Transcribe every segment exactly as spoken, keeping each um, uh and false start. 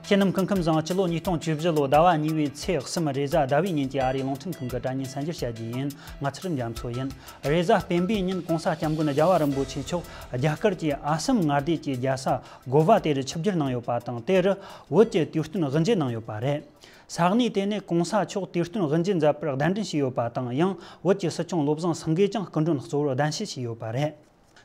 ཁྱེད་རྣམས་སྐུ་ཁམས་བཟང་། སྤྱི་ལོ་ཉིས་སྟོང་བཅུ་བཞི་ལོ་ཟླ་བ་གཉིས་པའི་ཚེས་གསུམ་རེས་གཟའ་ཟླ་བའི་ཉིན་གྱི་ཨ་རིའི་རླུང་འཕྲིན་ཁང་གི་དྲ་བརྙན་གསར་འགྱུར་བཤད་རྒྱུ་ཡིན། ང་ཚེ་རིང་རྒྱ་མཚོ་ཡིན། རེས་གཟའ་སྤེན་པའི་ཉིན་༸གོང་ས་༸སྐྱབས་མགོན་རྒྱལ་བ་རིན་པོ་ཆེ་མཆོག་རྒྱ་གར་གྱི་ཨ་སམ་མངའ་སྡེ་གྱི་རྒྱལ་ས་གོ་བ་དེ་རུ་ཆིབས་བསྒྱུར་གནང་ཡོད་པ་དང་། དེ་རུ་བོད་ཀྱི་དུས་སྟོན་དབུ་འབྱེད་གནང་ཡོད་པ་རེད། ས་གནས་དེ་ནས་༸གོང་ས་མཆོག་དུས་སྟོན་དབུ་འབྱེད་མཛད་པར་གདན་འདྲེན་བྱས་ཡོད་པ་དང་། ཡང་བོད་ཀྱི་སྲིད་སྐྱོང་བློ་བཟང་སེང་གེས་ཀྱང་སྐུ་མགྲོན་གཙོ་བོར་གདན་ཞུ་བྱས་ཡོད་པ་རེད།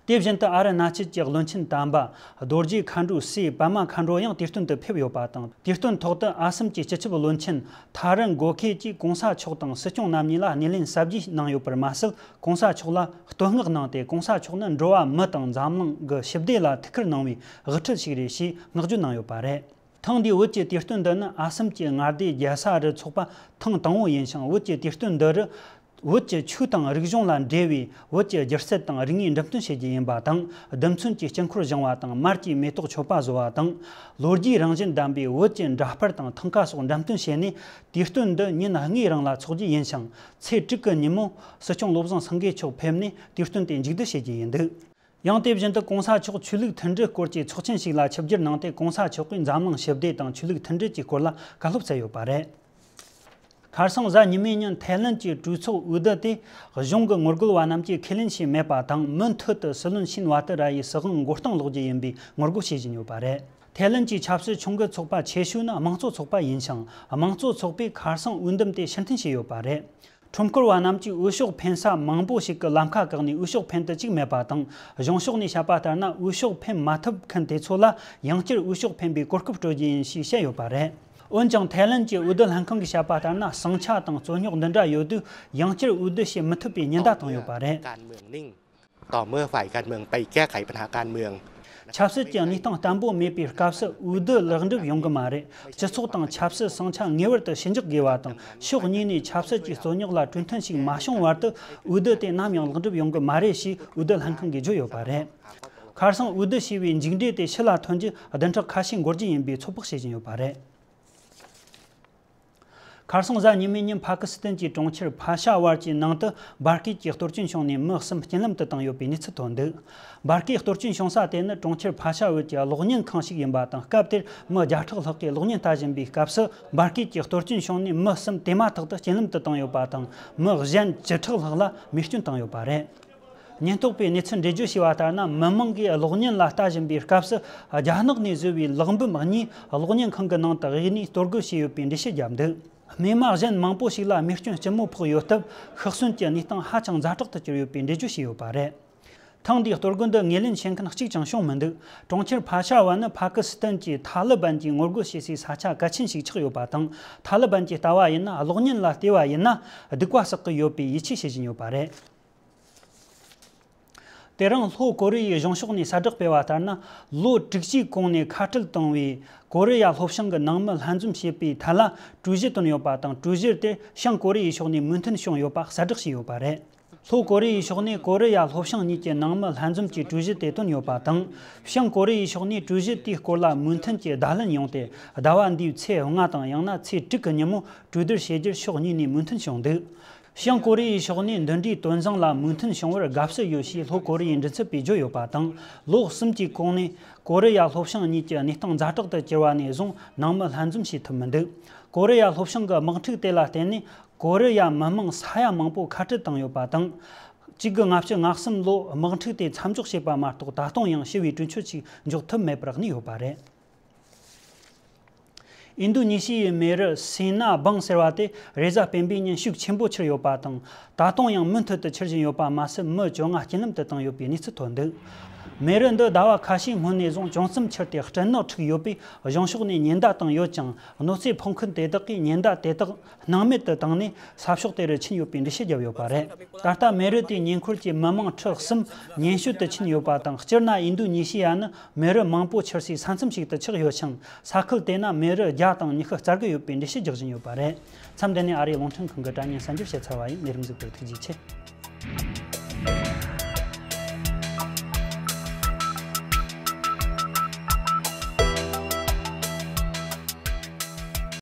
དེ་བཞིན་དུ་ཨ་རུ་ན་ཅལ་གྱི་བློན་ཆེན་དམ་པ་རྡོ་རྗེ་མཁའ་འགྲོ་སྲས་པདྨ་མཁའ་འགྲོ་ཡང་དུས་སྟོན་དུ་ཕེབས་ཡོད་པ་དང་། དུས་སྟོན་ཐོག་ཏུ་ཨ་སམ་གྱི་སྤྱི་ཁྱབ་བློན་ཆེན་ཐ་རན་གོ་ཁེ་གྱིས་༸གོང་ས་མཆོག་དང་སྲིད་སྐྱོང་རྣམ་གཉིས་ལ་སྣེ་ལེན་ཟབ་རྒྱས་གནང་ཡོད་པར་མ་ཟད། ༸གོང་ས་མཆོག་ལ་བསྟོད་བསྔགས་གནང་སྟེ། ༸གོང་ས་མཆོག་ནི་འགྲོ་བ་མི་དང་འཛམ་གླིང་གི་ཞི་བདེ་ལ་ཐུགས་ཁུར་གནང་བའི་དབུ་ཁྲིད་ཞིག་རེད་ཞེས་བསྔགས་བརྗོད་གནང་ཡོད་པ་རེད། ཐེངས་འདིའི་བོད་ཀྱི་དུས་སྟོན་འདི་ནི་ཨ་སམ་གྱི་མངའ་སྡེའི་རྒྱལ་ས་རུ་འཚོགས་པ་ཐེངས་དང་པོ་ཡིན་ཞིང་། བོད་ཀྱི་དུས་སྟོན་འདི་རུ་བོད་ཀྱི་ཆོས་དང་རིག་གཞུང་ལ་འབྲེལ་བའི་བོད་ཀྱི་སྒྱུ་རྩལ་དང་རིག་གནས་འགྲེམས་སྟོན་བྱེད་རྒྱུ་ཡིན་པ་དང་། རྡུལ་ཚོན་གྱི་དཀྱིལ་འཁོར་བཞེངས་པ་དང་། མར་གྱི་མེ་ཏོག་མཆོད་པ་བཟོ་བ་དང་། ལོ་རྒྱུས་རང་བཞིན་ལྡན་པའི་བོད་ཀྱི་འདྲ་དཔར་དང་ཐང་ཀ་སོགས་འགྲེམས་སྟོན་བྱས་ནས། དུས་སྟོན་འདི་ཉིན་ལྔའི་རིང་ལ་འཚོགས་རྒྱུ་ཡིན་ཞིང་། ཚེས་དྲུག་གི་ཉིན་མོ་སྲིད་སྐྱོང་བློ་བཟང་སེང་གེ་མཆོག་ཕེབས་ནས་དུས་སྟོན་དེ་མཇུག་བསྡུ་བྱེད་རྒྱུ་ཡིན་འདུག་ཡང་དེ་བཞིན་དུ་༸གོང་ས་མཆོག་ཆོས་ལུགས་མཐུན་སྒྲིལ་སྐོར་གྱི་ཚོགས་ཆེན་ཞིག་ལ་ཆིབས་བསྒྱུར་གནང་སྟེ། ༸གོང་ས་མཆོག་གིས་འཛམ་གླིང་ཞི་བདེ་དང་ཆོས་ལུགས་མཐུན་སྒྲིལ་གྱི་སྐོར་ལ་བཀའ་སློབ་སྩལ་ཡོད་པ་རེད། ཁ་སང་གཟའ་ཉི་མའི་ཉིན་ཐའི་ལན་གྱི་གྲོས་ཚོགས་འོས་བསྡུ་དེ་གཞུང་གི་ངོ་རྒོལ་བ་རྣམས་ཀྱིས་ཁས་ལེན་བྱས་མེད་པ་དང་། མུ་མཐུད་དུ་སྲིད་བློན་ཤིན་ཝ་ཏི་ར་ཡི་སྲིད་དབང་མགོ་རྟིང་སློག་རྒྱུ་ཡིན་པའི་ངོ་རྒོལ་བྱེད་བཞིན་ཡོད་པ་རེད། ཐའི་ལན་གྱི་ཆབ་སྲིད་གྱོང་གུན་ཚོགས་པ་ཆེ་ཤོས་ནི་དམངས་གཙོ་ཚོགས་པ་ཡིན་ཞིང་། དམངས་གཙོ་ཚོགས་པས་ཁ་སང་འོས་འདེམས་དེ་ཕྱིར་འཐེན་བྱས་ཡོད་པ་རེད། ཁྲོམ་སྐོར་བ་རྣམས་ཀྱིས་འོས་ཤོག་འཕེན་ས་མང་པོ་ཞིག་གི་ལམ་ཁ་བཀག་ནས་འོས་ཤོག་འཕེན་དུ་བཅུག་མེད་པ་དང་། གཞུང་ཕྱོགས་ནས་བཤད་པ་ལྟར་ན། འོས་ཤོག་འཕེན་མ་ཐུབ་མཁན་དེ་ཚོ་ལ་ཡང་བསྐྱར་འོས་ཤོག་འཕེན་པའི་གོ་སྐབས་སྤྲོད་རྒྱུ་ཡིན་ཞེས་བཤད་ཡོད་པ་རེད། འོན་ཀྱང་། ཐའི་ལན་གྱི་འོས་བསྡུ་ལྷན་ཁང་གིས་བཤད་པ་ལྟར་ན། ཟིང་ཆ་དང་རྩོད་རྙོག་འདི་འདྲ་ཡོད་དུས། ཡང་བསྐྱར་འོས་བསྡུ་བྱེད་མི་ཐུབ་པའི་ཉེན་བརྡ་བཏང་ཡོད་པ་རེད། ต่อเมื่อฝ่ายการเมืองไปแก้ไขปัญหาการเมือง ཆབ་སྲིད་ཀྱི་གནས་སྟངས་བརྟན་པོ་མེད་པའི་སྐབས་སུ་འོས་བསྡུ་ལེགས་འགྲུབ་ཡོང་གི་མ་རེད། སྤྱི་ཚོགས་དང་ཆབ་སྲིད་ཟིང་ཆ་ངེས་པར་དུ་ཞི་འཇགས་དགོས་པ་དང་། ཕྱོགས་གཉིས་ནས་ཆབ་སྲིད་ཀྱི་རྩོད་རྙོག་ལ་གྲོས་མཐུན་ཞིག་མ་བྱུང་བར་དུ་འོས་བསྡུ་དེ་ནམ་ཡང་ལེགས་འགྲུབ་ཡོང་གི་མ་རེད་ཞེས་འོས་བསྡུ་ལྷན་ཁང་གིས་བརྗོད་ཡོད་པ་རེད། ཁ་སང་འོས་བསྡུ་བྱས་པའི་མཇུག་འབྲས་དེ་ཕྱི་ལ་ཐོན་རྒྱུ་བདུན་ཕྲག་ཁ་ཤས་འགོར་རྒྱུ་ཡིན་པའི་ཚོད་དཔག་བྱེད་བཞིན་ཡོད་པ་རེད། ཁ་སང་གཟའ་ཉི་མའི་ཉིན་ཕ་ཀི་སི་ཐན་གྱི་གྲོང་ཁྱེར་ཕ་ཤ་བར་གྱི་ནང་དུ་འབར་གས་ཀྱི་གཏོར་སྐྱོན་བྱུང་ནས་མི་གསུམ་རྐྱེན་ལམ་དུ་བཏང་ཡོད་པའི་གནས་ཚུལ་ཐོན་འདུག་འབར་གས་གཏོར་སྐྱོན་བྱུང་ས་དེ་ནི་གྲོང་ཁྱེར་ཕ་ཤ་བར་གྱི་གློག་བརྙན་ཁང་ཞིག་ཡིན་པ་དང་། སྐབས་དེར་མི་བརྒྱ་ཕྲག་ལྷག་གིས་གློག་བརྙན་ལྟ་བཞིན་པའི་སྐབས་སུ། འབར་གས་ཀྱི་གཏོར་སྐྱོན་བྱུང་ནས་མི་གསུམ་དེ་མ་ཐག་ཏུ་རྐྱེན་ལམ་དུ་བཏང་ཡོད་པ་དང་། མི་གཞན་བཅུ་ཕྲག་ལྷག་ལ་རྨས་སྐྱོན་བཏང་ཡོད་པ་རེད། ཉེན་རྟོག་པས་གནས་ཚུལ་འགྲེལ་བརྗོད་བྱས་པ་ལྟར་ན། མི་མང་གིས་གློག་བརྙན་ལ་ལྟ་བཞིན་པའི་སྐབས་སུ། རྒྱ་ནག་ནས་བཟོས་པའི་ལག་འབུམ་གཉིས་གློག་བརྙན་ཁང་གི་ནང་དུ་གཡུགས་ནས་གཏོར་རྒོལ་བྱས་ཡོད་པའི་འགྲེལ་བཤད་བརྒྱབ་འདུག་རྨས་མ་གཞན་མང་པོ་ཞིག་ལ་རྨས་སྐྱོན་ལྕི་མོ་ཕོག་ཡོད་སྟབས། ཤི་གསོན་གྱི་གནས་སྟངས་ཧ་ཅང་ཛ་དྲག་ཏུ་གྱུར་ཡོད་པའི་འགྲེལ་བརྗོད་བྱས་ཡོད་པ་རེད། ཐེངས་འདིའི་གཏོར་རྒོལ་འདི་ངོས་ལེན་བྱེད་མཁན་གཅིག་ཀྱང་བྱུང་མི་འདུག་གྲོང་ཁྱེར་ཕ་ཤ་བ་ནི་ཕ་ཀི་སི་ཐན་གྱི་ཐ་ལི་བན་གྱིས་ངོ་རྒོལ་བྱེད་སའི་ས་ཆ་གལ་ཆེན་ཞིག་ཆགས་ཡོད་པ་དང་། ཐ་ལི་བན་གྱི་ལྟ་བ་ཡིན་ན། གློག་བརྙན་ལ་བལྟས་པ་ཡིན་ན་སྡིག་པ་བསགས་ཀྱི་ཡོད་པའི་ཡིད་ཆེས་བྱེད་བཞིན་ཡོད་པ་རེད། དེ་རིང་ལྷོ་ཀོ་རི་ཡའི་གཞུང་ཕྱོགས་ནས་གསལ་བསྒྲགས་སྤེལ་བ་ལྟར་ན། ལོ་དྲུག་ཅུའི་གོང་ནས་ཁ་བྲལ་བཏང་བའི་ཀོ་རི་ཡ་ལྷོ་བྱང་གི་ནང་མི་ལྷན་འཛོམས་བྱེད་པའི་ཐད་ལ་གྲོས་གཞི་བཏོན་ཡོད་པ་དང་། གྲོས་གཞི་དེར་བྱང་ཀོ་རི་ཡའི་ཕྱོགས་ནས་མོས་མཐུན་བྱུང་ཡོད་པ་གསལ་བསྒྲགས་བྱས་ཡོད་པ་རེད། ལྷོ་ཀོ་རི་ཡའི་ཕྱོགས་ནས་ཀོ་རི་ཡ་ལྷོ་བྱང་གཉིས་ཀྱི་ནང་མི་ལྷན་འཛོམས་ཀྱི་གྲོས་གཞི་དེ་བཏོན་ཡོད་པ་དང་། བྱང་ཀོ་རི་ཡའི་ཕྱོགས་ནས་གྲོས་གཞི་དེའི་སྐོར་ལ་མོས་མཐུན་གྱི་བརྡ་ལན་ཡོང་སྟེ། ཟླ་བ་འདིའི་ཚེས་ལྔ་དང་ཡང་ན་ཚེས་དྲུག་གི་ཉིན་མོ་གྲོས་བསྡུར་བྱེད་རྒྱུར་ཕྱོགས་གཉིས་ནས་མོས་མཐུན་བྱུང་འདུག་བྱང་ཀོ་རི་ཡའི་ཕྱོགས་ནས་འདི་འདྲའི་དོན་བཟང་ལ་མོས་མཐུན་བྱུང་བར་དགའ་བསུ་ཡོད་ཞེས་ལྷོ་ཀོ་རི་ཡའི་མགྲིན་ཚབ་པས་བརྗོད་ཡོད་པ་དང་། ལོ་གསུམ་གྱི་གོང་ནས་ཀོ་རི་ཡ་ལྷོ་བྱང་གཉིས་ཀྱི་གནས་སྟངས་ཛ་དྲག་ཏུ་གྱུར་བ་ནས་བཟུང་ནང་མི་ལྷན་འཛོམས་བྱེད་ཐུབ་མི་འདུག་ཀོ་རི་ཡ་ལྷོ་བྱང་གི་དམག་འཁྲུག་དེ་ལ་བརྟེན་ནས། ཀོ་རི་ཡ་མི་མང་ས་ཡ་མང་པོ་ཁ་བྲལ་བཏང་ཡོད་པ་དང་། གཅིག་དགུ་ལྔ་བཅུ་ང་གསུམ་ལོ་དམག་འཁྲུག་དེ་མཚམས་འཇོག་བྱས་པ་མ་གཏོགས། ད་དུང་ཡང་ཞི་བའི་གྲོས་ཆོད་ཅིག་འཇོག་ཐུབ་མེད་པར་གནས་ཡོད་པ་རེད། ཨིན་རྡུ་ནི་ཤི་ཡའི་མེ་རི་སི་ན་སྦང་ཟེར་བ་དེ་རེས་གཟའ་སྤེན་པའི་ཉིན་ཤུགས་ཆེན་པོ་ཆེར་ཡོད་པ་དང་། ད་དུང་ཡང་མུ་མཐུད་དུ་ཆེར་བཞིན་ཡོད་པ་མ་ཟད། མི་བཅོ་ལྔ་རྐྱེན་ལམ་དུ་བཏང་ཡོད་པའི་གནས་ཚུལ་ཐོན་འདུག་མེ་རི་འདི་ཟླ་བ་ཁ་ཤས་སྔོན་ནས་བཟུང་ཅུང་ཙམ་ཆེར་ཏེ་སྤྲིན་ནག་འཁྲིགས་ཡོད་པས། གཞུང་ཕྱོགས་ནས་ཉེན་བརྡ་བཏང་ཡོད་ཀྱང་། གནོད་འཚེ་ཕོག་མཁན་དེ་དག་གིས་ཉེན་བརྡ་དེ་དག་སྣང་མེད་དུ་བཏང་ནས། ས་ཕྱོགས་དེ་རུ་ཕྱིན་ཡོད་པའི་འགྲེལ་བཤད་བརྒྱབ་ཡོད་པ་རེད། ད་ལྟ་མེ་རི་དེའི་ཉེ་འཁོར་གྱི་མི་མང་ཁྲི་གསུམ་ཉེན་ཤོས་དུ་ཕྱིན་ཡོད་པ་དང་། སྤྱིར་ན་ཨིན་རྡུ་ནི་ཤི་ཡ་ནི་མེ་རི་མང་པོ་ཆེར་སའི་ས་མཚམས་ཤིག་ཏུ་ཆགས་ཡོད་ཅིང་། ས་ཁུལ་དེ་ན་མེ་རི་བརྒྱ་དང་ཉི་ཤུ་རྩ་དགུ་ཡོད་པའི་འགྲེལ་བཤད་རྒྱག་བཞིན་ཡོད་པ་རེད། མཚམས་འདི་ནས་ཨ་རིའི་རླུང་འཕྲིན་ཁང་གི་དྲ་བརྙན་གསར་འགྱུར་བཤད་ཚར་བ་ཡིན། ལས་རིམ་གཟིགས་པར་ཐུགས་རྗེ་ཆེ།